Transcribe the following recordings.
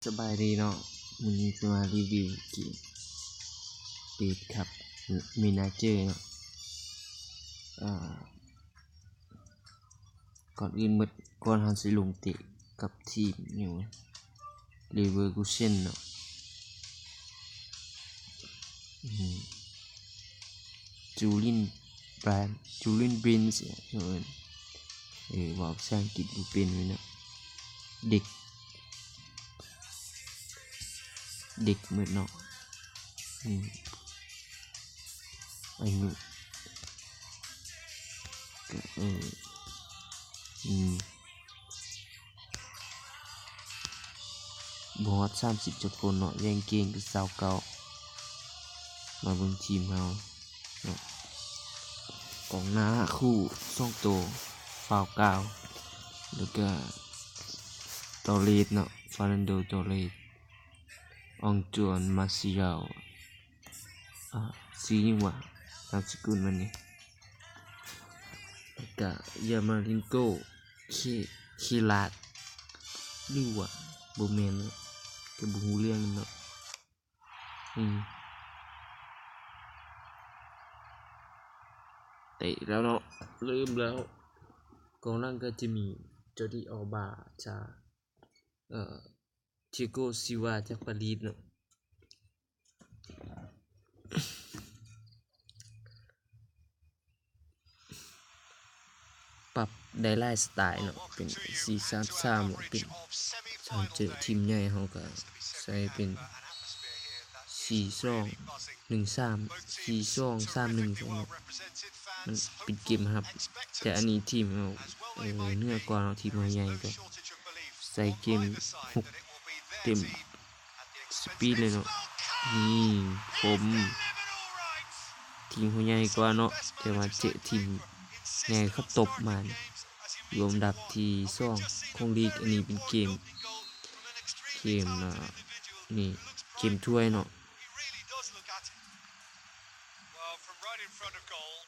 ສະບາຍດີເນາະ, ມື້ນີ້ຈະມາຣີວິວເກມເບສຄັບເມນາເຈີເນາະ. ເອີ ກ່ອນອື່ນໝົດ ກ່ອນເຮົາຊິລົງເຕະກັບທີມຢູ່ເລເວີຄູເຊັນເນາະ ອືມ ຈູລິນ ບຣານ ຈູລິນ ບຣິນ ເອີ ເອີ ເວົ້າພາສາອັງກິດບໍ່ເປັນເວີຍເນາະ ເດັກ ເດັກໝົດເນາະ ອືມ ອາຍຸ ກະ ເອີ ອືມ ບໍ່ຮອດສາມສິບຈັກຄົນເນາະ ແຮງກິ້ງກະຊາວເກົ້າ. ມາເບິ່ງທີມເຮົາເນາະ ກອງໜ້າຄູ່ສອງໂຕ ຟາວກາວ ແລ້ວກະ ໂຕເຣສເນາະ ເຟີນັນໂດ ໂຕເຣສ ອອງຈວນ ມາຊີຢາວ ອາ ຊື່ຫຍັງຫວາ ນາມສະກຸນມັນນີ້ ແລ້ວກະ ຢາມາລິນໂກ ເຄ ເຄລາດ ຫຼືວ່າບໍ່ແມ່ນ ກະບໍ່ຮູ້ເລື່ອງນຳເນາະ ອືມ ເຕະແລ້ວເນາະ ເລີ່ມແລ້ວ ກອງຫຼັງກະຈະມີ ຈອດີ້ ອອລບາ ຈາກ ເອີ ທິໂກ ຊິວາ ຈາກປາຣີເນາະ. ປັບໄດ້ຫຼາຍສະໄຕເນາະ ເປັນສີ່ສາມສາມ ເປັນ ເຮົາເຈີທີມໃຫຍ່ ເຮົາກະໃສ່ເປັນສີ່ສອງໜຶ່ງສາມ ສີ່ສອງສາມໜຶ່ງ ເນາະ ມັນເປັນເກມຮັບ ແຕ່ອັນນີ້ທີມເຮົາ ເອີ ເໜືອກວ່າເນາະ ທີມເຮົາໃຫຍ່ກວ່າ ໃສ່ເກມຮຸກເຕັມສະປີດເລີຍເນາະ ນີ້ ຄົມ ທີມເຮົາໃຫຍ່ກວ່າເນາະ ແຕ່ວ່າເຈີທີມໃຫຍ່ເຂົາຕົບມາ ຢູ່ອັນດັບທີສອງຂອງລີກ ອັນນີ້ເປັນເກມ ເກມ ອາ ນີ້ ເກມຖ້ວຍເນາະ.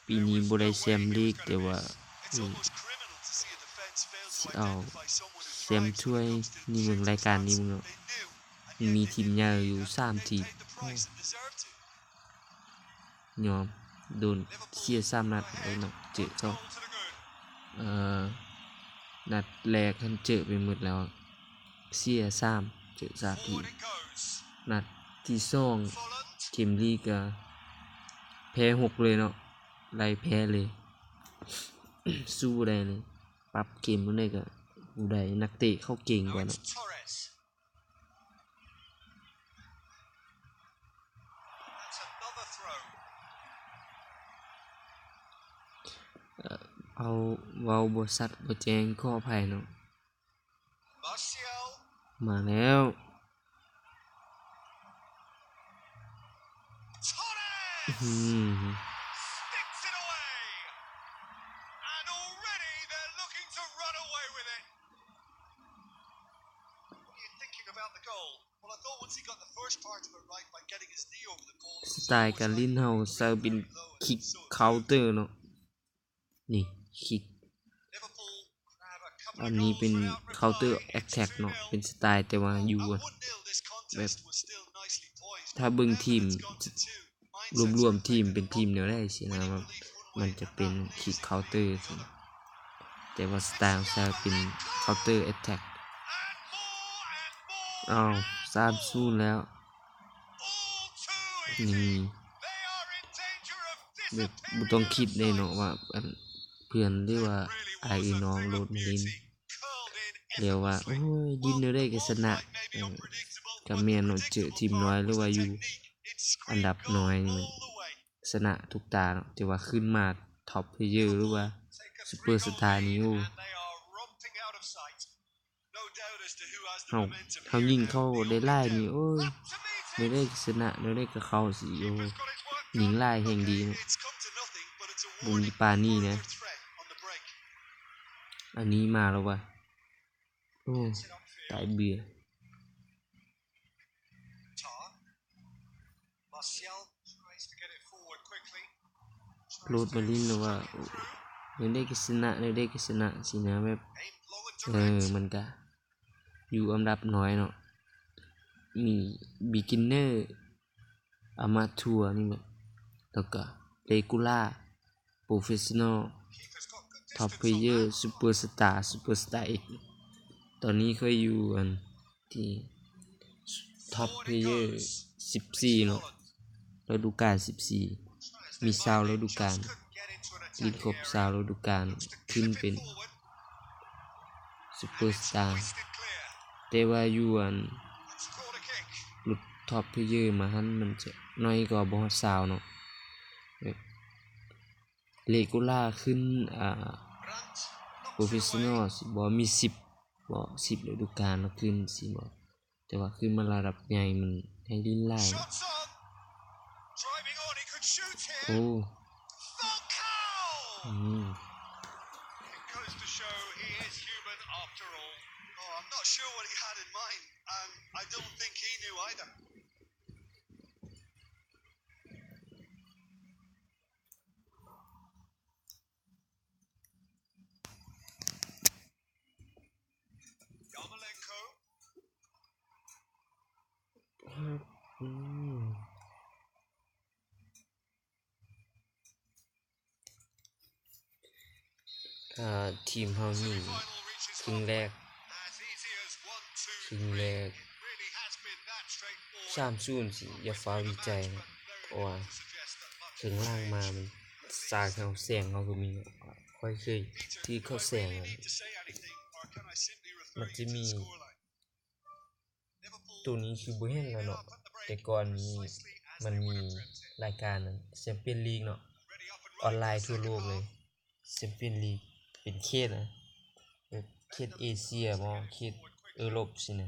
ປີນີ້ບໍ່ໄດ້ແຊມລີກ ແຕ່ວ່າ ອືມ ຊິເອົາແຊມຖ້ວຍນີ້ເບິ່ງ ລາຍການນີ້ເບິ່ງເນາະ ມີທີມໃຫຍ່ຢູ່ສາມທີມ ຍອມ ໂດນເສຍສາມນັດເລີຍເນາະ ເຈີສອງ ເອີ ນັດແລກຫັ້ນເຈີໄປໝົດແລ້ວ ເສຍສາມ ເຈີສາມທີມ ນັດທີສອງ ເກມລີກກະແພ້ຫົກເລີຍເນາະ ໄລ່ແພ້ເລີຍ ສູ້ບໍ່ໄດ້ເລີຍ ປັບເກມຈັ່ງໃດກະບໍ່ໄດ້ ນັກເຕະເຂົາເກັ່ງກວ່າເນາະ. ເອີ ເວົ້າ ເວົ້າບໍ່ຊັດບໍ່ແຈ້ງ ຂໍອະໄພເນາະ. ມາແລ້ວ ອືມ ສະໄຕລ໌ການຫຼິ້ນເຮົາໃຊ້ເປັນຄິກເຄົາເຕີເນາະ ນີ້ ຄິກ ອັນນີ້ເປັນເຄົາເຕີແອັດແທັກເນາະ ເປັນສະໄຕລ໌ ແຕ່ວ່າຢູ່ແບບ ຖ້າເບິ່ງທີມ ລວມໆທີມເປັນທີມແນວໃດຊີ້ນະ ມັນຈະເປັນຄິກເຄົາເຕີຊີ້ນະ ແຕ່ວ່າສະໄຕລ໌ຂອງຊາວເປັນເຄົາເຕີແອັດແທັກ. ອ້າວ ສາມສູນແລ້ວ ນີ້ ແບບບໍ່ຕ້ອງຄິດເດ້ເນາະວ່າ ອັນ ເພື່ອນ ຫຼືວ່າອ້າຍເອື້ອຍນ້ອງໂຫຼດມາຫຼິ້ນ ແລ້ວວ່າ ໂອ້ຍ ຫຼິ້ນແນວໃດກະຊະນະ ເອີ ກະແມ່ນເນາະ ເຈີທີມນ້ອຍ ຫຼືວ່າຢູ່ອັນດັບນ້ອຍນີ້ ຊະນະທຸກຕາເນາະ ແຕ່ວ່າຂຶ້ນມາທັອບເພລເຢີ ຫຼືວ່າຊຸບເປີສະຕານີ້ ໂອ້ ເຮົາ ເຮົາຍິງເຂົ້າໄດ້ຫຼາຍນີ້ ໂອ້ຍ ແນວໃດກະຊະນະ ແນວໃດກະເຂົ້າຊີ້ ໂອ້ ຍິງຫຼາຍແຮງດີເນາະ ບໍ່ມີປານນີ້ນະ. ອັນນີ້ມາແລ້ວຫວາ ໂອ້ ຕາຍເບື່ອ. ໂຫຼດມາຫຼິ້ນແລ້ວວ່າ ໂອ້ ແນວໃດກະຊະນະ ແນວໃດກະຊະນະ ຊີ້ນະ ແບບ ເອີ ມັນກະຢູ່ອັນດັບນ້ອຍເນາະ ມີ beginner amateur ນີ້ແຫຼະ ແລ້ວກໍ regular professional top player superstar superstar X ຕອນນີ້ຂ້ອຍຢູ່ອັນທີ່ top player ສິບສີ່ເນາະ ລະດູການສິບສີ່ ມີຊາວລະດູການ ຫຼິ້ນຄົບຊາວລະດູການ ຂຶ້ນເປັນ superstar ແຕ່ວ່າຢູ່ອັນລຸດ top player ມາຫັ້ນ ມັນຈະໜ້ອຍກວ່າ ບໍ່ຮອດຊາວເນາະ ແບບ regular ຂຶ້ນ ອ່າ professional ຊິບໍ່ ມີສິບບໍ່ ສິບລະດູການແລ້ວຂຶ້ນຊິບໍ່ ແຕ່ວ່າຂຶ້ນມາລະດັບໃຫຍ່ມັນໃຫ້ຫຼິ້ນຫຼາຍ ໂອ້ ອືມ ຖ້າທີມເຮົາຍິງເຄິ່ງແລກ ເຄິ່ງແລກ ສາມສູນ ຊິຢ່າຟ້າວດີໃຈນະ ເພາະວ່າເຄິ່ງຫຼັງມາມັນສາດເຂົ້າແສງເຮົາກໍມີ ຂ້ອຍເຄີຍຖືກເຂົ້າແສງນະ ມັນຈະມີ ໂຕນີ້ຄືບໍ່ເຫັນແລ້ວເນາະ ແຕ່ກ່ອນມີ ມັນມີລາຍການແຊັມປຽນລີກເນາະ ອອນລາຍທົ່ວໂລກເລີຍ ແຊັມປຽນລີກເປັນເຂດນະ ແບບເຂດເອເຊຍບໍ ເຂດເອີຣົບຊີ້ນະ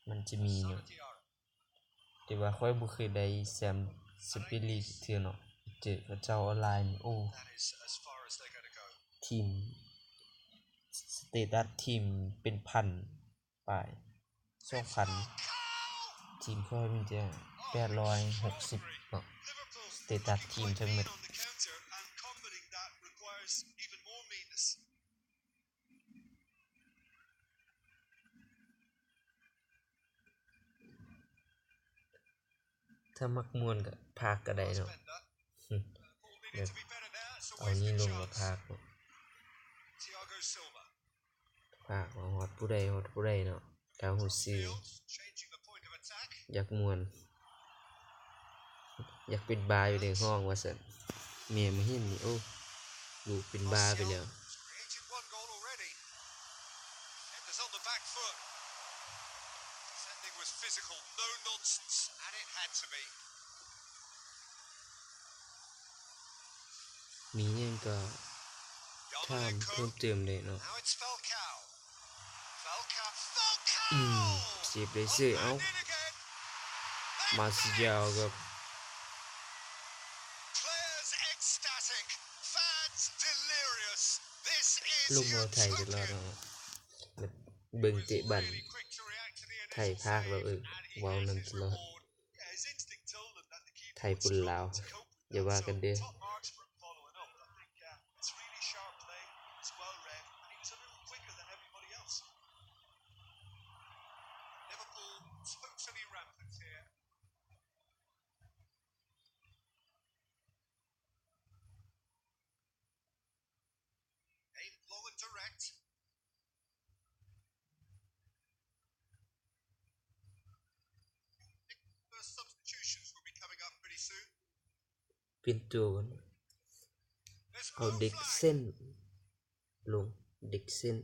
ມັນຈະມີເນາະ ແຕ່ວ່າຂ້ອຍບໍ່ເຄີຍໄດ້ແຊັມ ແຊັມປຽນລີກເທື່ອເນາະ ເຈີເຂົາເຈົ້າອອນລາຍນີ້ ໂອ້ ທີມ ສະເຕຕັສທີມເປັນພັນ ປາຍ ສອງພັນ ທີມຂ້ອຍມີແຕ່ແປດຮ້ອຍຫົກສິບເນາະ ສະເຕຕັສທີມທັງໝົດ ຖ້າມັກມ່ວນກໍພາກກໍໄດ້ເນາະ ແບບເອົານີ້ລົງແລ້ວພາກເນາະ. ພາກມາຮອດຜູ້ໃດຮອດຜູ້ໃດເນາະ ຖ້າຮູ້ຊື່ ຢາກມ່ວນ ຢາກເປັນບ້າຢູ່ໃນຫ້ອງວ່າຊັ້ນ ແມ່ມາເຫັນນີ້ ໂອ້ ລູກເປັນບ້າໄປແລ້ວ. Defending was physical, no nonsense, and it had to be. ມີຫຍັງກໍຖາມເພີ່ມເຕີມໄດ້ເນາະ. Now it's Falcao. Falcao. Falcao! ອືມ ເຊບໄດ້ເສີຍ ເອົ້າ Defended again. ມາຊິຢາວກັບ Players ecstatic, fans delirious. This is ລົງເອົາໄທຕະຫຼອດເນາະ Utopia. ແບບເບິ່ງເຕະບັນ ໄທພາກແລ້ວ ເອີ ເວົ້ານຳຕະຫຼອດ ໄທປົນລາວ ຢ່າວ່າກັນເດີ້. Aimed long and direct. First substitutions will be coming up pretty soon. ປ່ຽນຕົວກ່ອນ ເອົາເດັກເຊັນລົງ ເດັກເຊັນ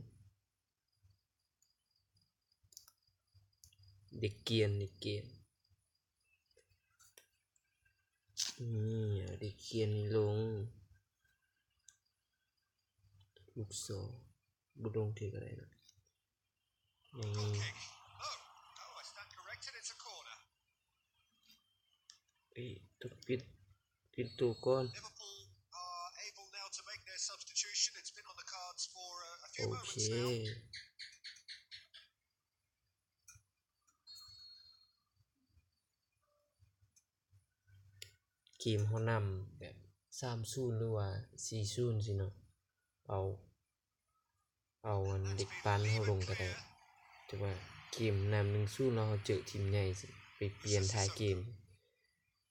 ເດັກກຽນ ເດັກກຽນ ນີ້ ເອົາເດັກກຽນນີ້ລົງ ລູກສອງ ບໍ່ລົງເທື່ອກໍໄດ້ນະ ນີ້ ເອີຍ ຕ້ອງປິດ ປິດໂຕກ່ອນ ໂອເຄ ເກມເຮົານຳແບບ ສາມສູນ ຫຼືວ່າ ສີ່ສູນ ຊີ້ເນາະ ເອົາ ເອົາອັນເດັກປັ້ນເຮົາລົງກໍໄດ້ ແຕ່ວ່າ ເກມນຳໜຶ່ງສູນ ແລ້ວເຮົາເຈີທີມໃຫຍ່ ໄປປ່ຽນທ້າຍເກມ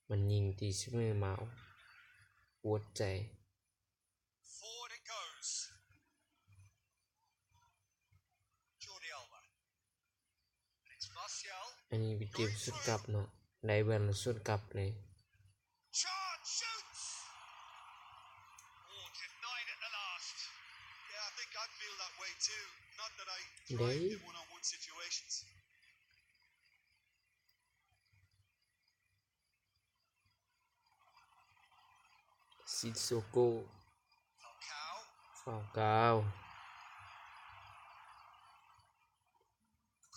ມັນຍິງຕີສະເໝີມາ ປວດໃຈ. Forward it goes. Jordi Alba. It's Martial. ອັນນີ້ເປັນເກມສວນກັບເນາະ ໄດ້ບອນລະສວນກັບເລີຍ. Chance, shoots. Oh, denied at the last. Yeah, I think I'd feel that way too. Not that I thrive in one-on-one situations. Sissoko. Falcao. Falcao.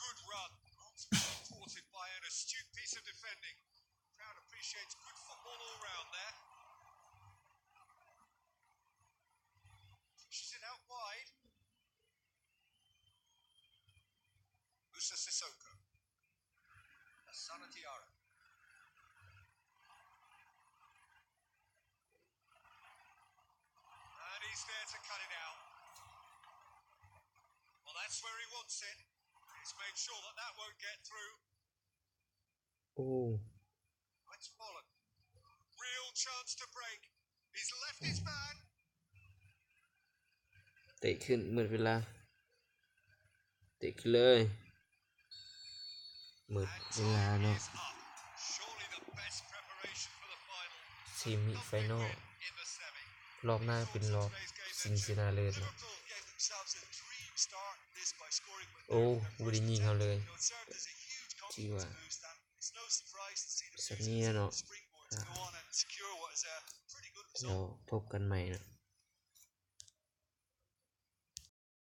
Good run. Supported by an astute piece of defending. Crowd appreciates good football all round there. Pushes it out wide. Moussa Sissoko. Lassana Diarra. And he's there to cut it out. Well, that's where he wants it. He's made sure that that won't get through. ໂອ້ Let's follow. Real chance to break. He's left his man. ເຕະຂຶ້ນ ໝົດເວລາ ເຕະຂຶ້ນເລີຍ ໝົດເວລາເນາະ ເຊມິໄຟນອລ ລອບໜ້າເປັນລອບຊິງຊະນະເລີດເນາະ ໂອ້ ບໍ່ໄດ້ຍິງເຮົາເລີຍ ຖືວ່າ ສະເໜ່ຍເນາະ ແລ້ວພົບກັນໃໝ່ເນາະ.